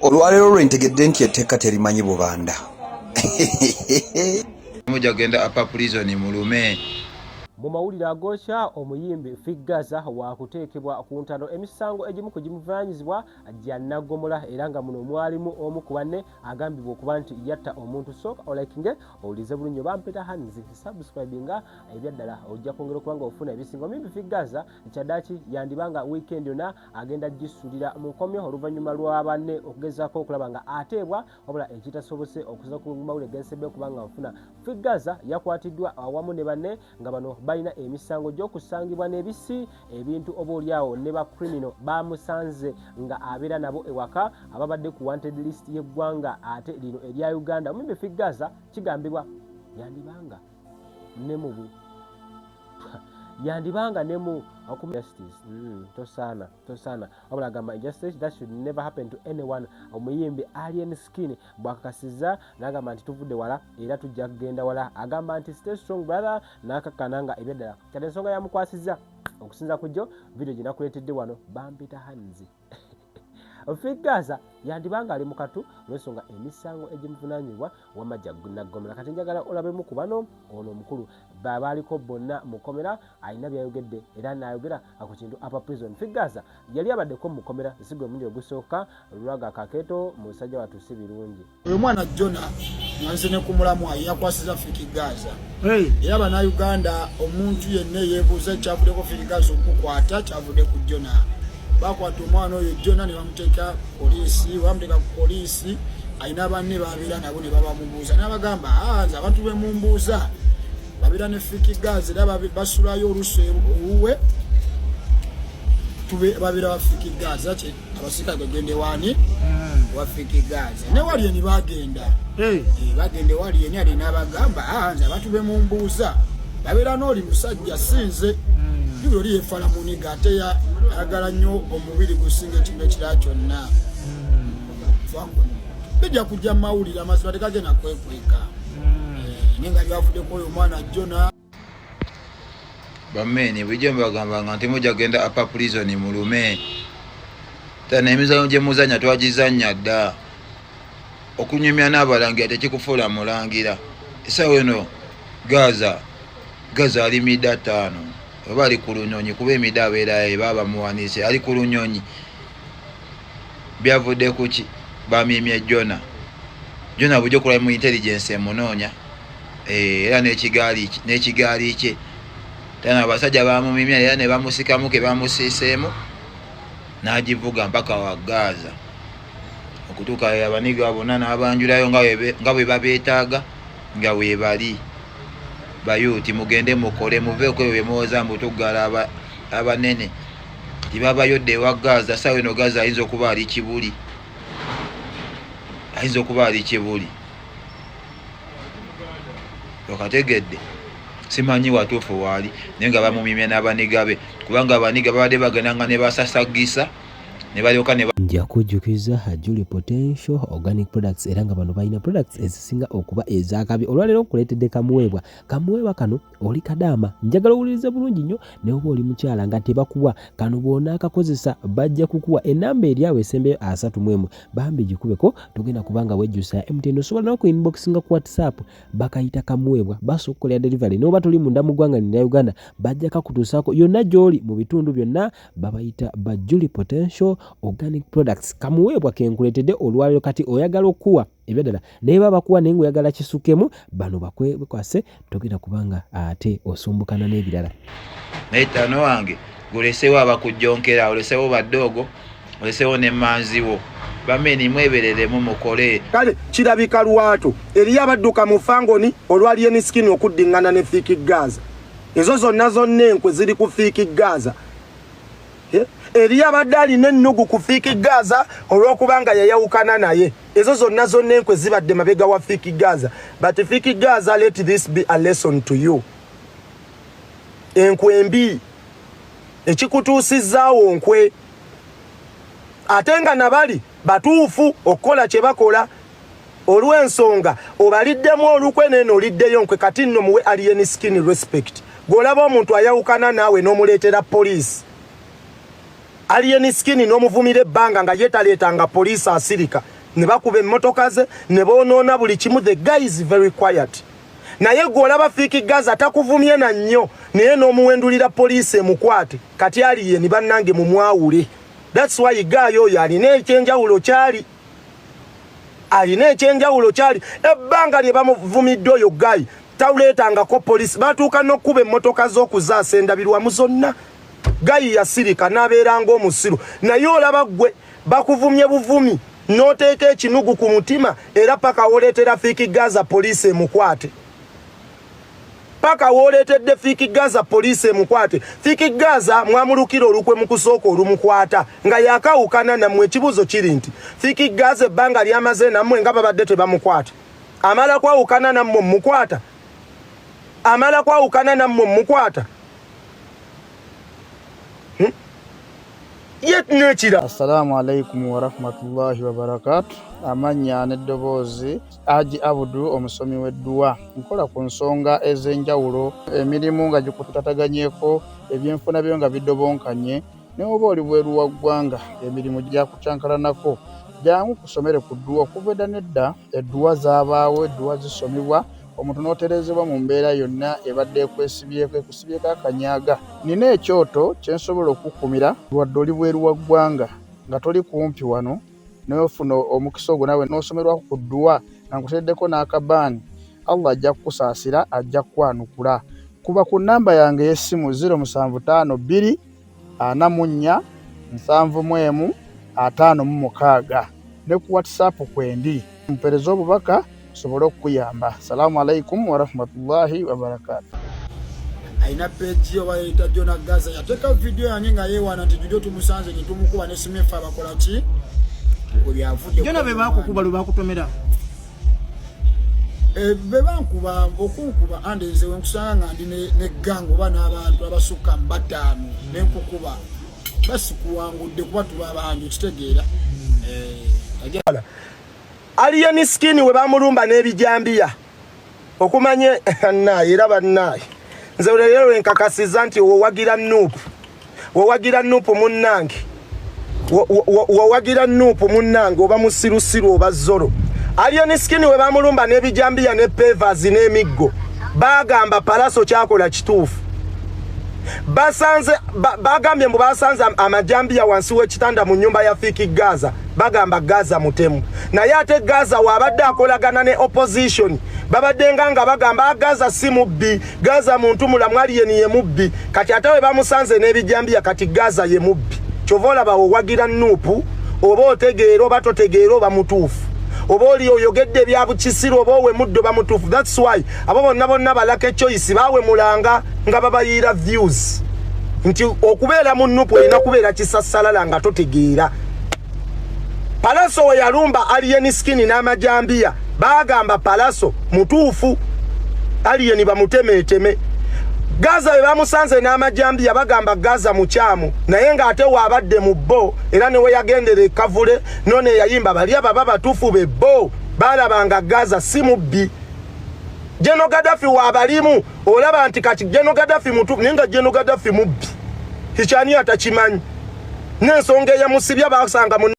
Olwaleero lwe ntegedde nti etteeka terimanyi bubanda. Mujja kugenda upper prison mulume. Mu mawulire agookya, omuyimbi Fik Gaza waakuteekebwa ku ntalo emisango egimu ku gimuvunaanyizibwa gya nnaggomola era nga muno mwalimu omu ku banne agambibwa okuba nti yatta omuntu. Sooka olikinge owulirize bulungi oba mpeta hands subscribinga ebyaddala ojja kwongera okuba nga ofuna ebisinga. Omuyimbi Fik Gaza kyaddaki yandiba nga wiikendi yonna agenda gisulira mu nkomyo oluvannyuma lwa banne okugezaako okulaba nga ateebwa wabula ekitasobose okuza ku mawulire gensebbe kubanga nfuna. Fik Gaza yakwatiddwa awamu ne banne nga bano balina emisango gy'okusangibwa n'ebisi ebintu oba oliawo ne ba criminal bamusanze nga abeera nabo ewaka ababadde ku wanted list y'eggwanga ate lino erya Uganda. Omuyimbi Fik Gaza kigambibwa yandibanga ne mu yandibanga ne mu justice tosaana tosaana wabula agamba injustice that should never happen to anyone. Omuyimbi Alien Skin bwakakasizza n'agamba nti tuvudde wala era tujja kugenda wala, agamba nti stay strong brother, n'akakkana nga ebyaddala kati ensonga yamukwasizza okusinza ku jjo video gye nakuleetedde wano. Bampita Hanzi. Fik Gaza yandibanga ali mu katu olw'ensonga emisango egimuvunaanyibwa wamajja naggomera. Kati njagala olabemu ku bano, ono omukulu babaaliko bonna mukomera alina byayogedde era n'ayogera ku kintu upper prison. Fik Gaza yali abaddeko mukomera si gwe mulundi ogusooka. Lwaga Kaketo musajja wattu si birungi. Oyo mwana Jona nga nze ne ku mulamwa yakwasiza Fik Gaza. Era Bannayuganda, omuntu yenna eyeebuuza ekyavuddeko Fik Gaza okukwata, kyavudde ku Jona. Bakwata omwana oyo Jona ne bamuteeka poliisi. Bamuteeka ku poliisi, alina banne babeera nabo ne babamubuuza n'abagamba, "Ah, nze abantu bemumbuuza babeera ne Fik Gaza era basulayo oluusi ewuwe, babeera ba Fik Gaza." Abasirikale kwegenda ewaani wa Fik Gaza ne Walyeni bagenda. Bagenda ewali ali n'abagamba, "Ah, nze abantu bemumbuuza babeera n'oli musajja, sinze." Jubula oli yefala muniga ate ayagala nnyo omubiri gusinga ekintu ekirala kyonna. Bijja kujja mu mawulire, amazima tegagenda kwekweka. Naye nga byavuddeko oyo omwana Jona. Bammeeni bulijjo mbagambanga nti mujja kugenda upper prison mulume tana emizanyo gye muzanya twagizanya dda. Okunyumya n'abalangira tekikufuula mulangira. Essaawa eno Gaza Gaza ali mida 5 oba ali ku lunyonyi, kuba emida abeerayo baba bamuwanise ali ku lunyonyi. Byavudde kuki? Bamimye Jona. Jona bulijjo kulaba mu intelligence emunoonya, era n'ekigaali kye tana abasajja bamumimya era ne bamusikamu ke bamusiiseemu n'agivuga mpaka wa Gaza okutuuka abaniga bonna n'abanjulayo nga bwe babeetaaga nga bwe bali. Bayuti mugende mukole, muveeko ebyo byemuwoza mbu tuggala abanene tibabayodde ewa Gaza. Saawa eno Gaza ayinza okuba ali Kibuli, ayinza okuba ali Kibuli, okategedde? Simanyi watuufu waali, naye nga bamumimya n'abaniga be, kubanga abaniga babadde bagendanga ne basasagisa ne balyoka ne Nja kujjukiza Julie Potential Organic Products era nga bano balina products ezisinga okuba ezakabi. Olwaleero nkuleetedde kamuweebwa. Kamuweebwa kano oli kadaama, njagala owulirize bulungi nnyo. Naye oba oli mukyala nga tebakuwa kano, bw'onaakakozesa bajja kukuwa. Enamba eri awo esembeyo 31, bambi gikubeko, togenda kubanga wejjusa. MTN, osobola n'oku inboxinga ku WhatsApp. Bakayita kamuweebwa, basobola okukolera delivery n'oba toli munda mu ggwanga lya Uganda, bajja kakutuusaako yonna gy'oli mu bitundu byonna. Babayita ba Julie Potential Organic Products. Kamuweebwa kenkuleetedde olwaleero. Kati oyagala okuwa ebyaddala, naye baba bakuwa naye ngaoyagala kisukemu, bano bakwekwase, togenda kubanga ate osumbukana n'ebirala. Naye tano wange gulesewo abakujjonkera, olesewo baddoogo, olesewo ne manziwo. Bameni mwebereremu mukole. Kale kirabika lwatu eriyo abadduka mu fangoni olwa Alien Skin okuddiŋŋana ne Fik Gaza. Ezo zonna zonna enkwe ziri ku Fik Gaza. Eriyo abadde alina ennugu ku Fik Gaza olw'okubanga yayawukana naye. Ezo zonna zonna enkwe zibadde mabega wa Fik Gaza. But Fik Gaza, let this be a lesson to you. Enkwe embi ekikutuusizaawo nkwe, ate nga nabali batuufu okukola kye bakola olw'ensonga obaliddemu olukwe neeno oliddeyo nkwe. Kati nno muwe Alien Skin respect. Gw'olaba omuntu ayawukana naawe n'omuleetera poliisi. Alien Skin n'omuvumira ebbanga nga yetaleetanga poliisi, asirika ne bakuba emmotoka ze ne boonoona buli kimu. The guy is very quiet, naye gwe olaba Fik Gaza takuvumye na nnyo, naye n'omuwendulira poliisi emukwate. Kati Alien, bannange, mumwawule. That's why guy oyo alina ekyenjawulo kyali, alina ekyenjawulo kyali. Ebbanga lye bamuvumidde oyo guy tawuleetangako poliisi, batuuka n'okkuba emmotoka z'okuzaasa endabirwamu zonna. Guy yasirika n'abeera ng'omusiru. Naye olaba ggwe bakuvumye buvumi n'oteeka ekinugu ku mutima, era paka woleetera Fik Gaza poliisi emukwate, paka woleetedde Fik Gaza poliisi emukwate. Fik Gaza mwamulukira olukwe mu kusooka olumukwata nga yakawukana nammwe. Ekibuuzo kiri nti Fik Gaza ebbanga lyamaze nammwe nga babadde tebamukwata, amala kwawukana nammwe mukwata, amala kwawukana nammwe mukwata. Ye nekira. Assalamu alaikum warahmatullahi wabarakatu. Amannya n'eddoboozi, Aji Abudu, omusomi w'edduwa. Nkola ku nsonga ez'enjawulo, emirimu nga gikutataganyeko, ebyenfuna byo nga bidobonkanye, ne oba oli bweru wa ggwanga, emirimu gyakukyankalanako, jangu kusomere ku dduwa. Okuva edda n'edda edduwa zaabaawo, edduwa zisomebwa omuntu n'otereezebwa mu mbeera yonna ebadde ekwesibyeko, ekusibyeko akanyaga. Nina ekyoto kye nsobola okukkumira wadde oli bweru wa ggwanga nga toli kumpi wano, n'ofuna omukisa ogwo naawe n'osomerwako ku dduwa nga nkuteereddeko n'akabaani. Allah ajja kukusaasira, ajja kukwanukula. Kuba ku nnamba yange ey'essimu 0752 44 71 56 ne ku WhatsApp kwendi, mpeereze obubaka nsobole okukuyamba. Salaamu alaikum warahmatullahi wabarakatu. Alina page oba yeyita Jona Gaza, yateeka vidiyo yange nga yeewaana nti Judio tumusanze ne tumukuba ne simefa abakola ki we byavudde. Jona, be bakukuba lwe bakutomera? Eh, be bankuba, okunkuba ande nze wenkusanga nga ndi ne gang oba n'abantu abasukka mu bataano nenkukuba, basikuwangudde kuba tuba bangi, okitegeera? Eh, Alien Skin we bamulumba n'ebijambiya okumanye naye era bannaye, nze leero lwenkakasiza nti wowagira NUP, wowagira NUP munnange, wowagira NUP munnange, oba musirusiru oba zoro. Alien Skin we bamulumba n'ebijambiya ne pavers n'emiggo, bagamba Palaso kyakola kituufu. Basanze bagambye mbu basanze amajambiya wansi w'ekitanda mu nyumba ya Fik Gaza, bagamba Gaza mutemu. Naye ate Gaza waabadde akolagana ne opposition, babadde nga bagamba, "Ah, Gaza si mubbi, Gaza muntu mulamu, Alien ye mubbi." Kati ate we bamusanze n'ebijambiya, kati Gaza ye mubbi. Kyova olaba owagira NUP oba otegeera oba totegeera, oba mutuufu oba oli oyogedde ebyabukisiru oba owemudde oba mutuufu. That's why abo bonna bonna balaka choice bawemulanga nga babayiira views nti okubeera mu NUP olina kubeera kisassalala nga totegeera. Palaso we yalumba Alien Skin n'amajambiya, bagamba Palaso mutuufu, Alien bamutemeeteme. Gaza bwe bamusanze n'amajambiya, bagamba Gaza mukyamu, naye ng'ate waabadde mu bo era ne we yagendera ekavule none yayimba bali ababa batuufu be bo balabanga Gaza si mubbi. Geno Gaddafi waabalimu, olaba nti kati Geno Gaddafi mutuufu, naye nga Geno Gaddafi mubbi, kikyani atakimanyi n'ensonga eyamusibya basanga mu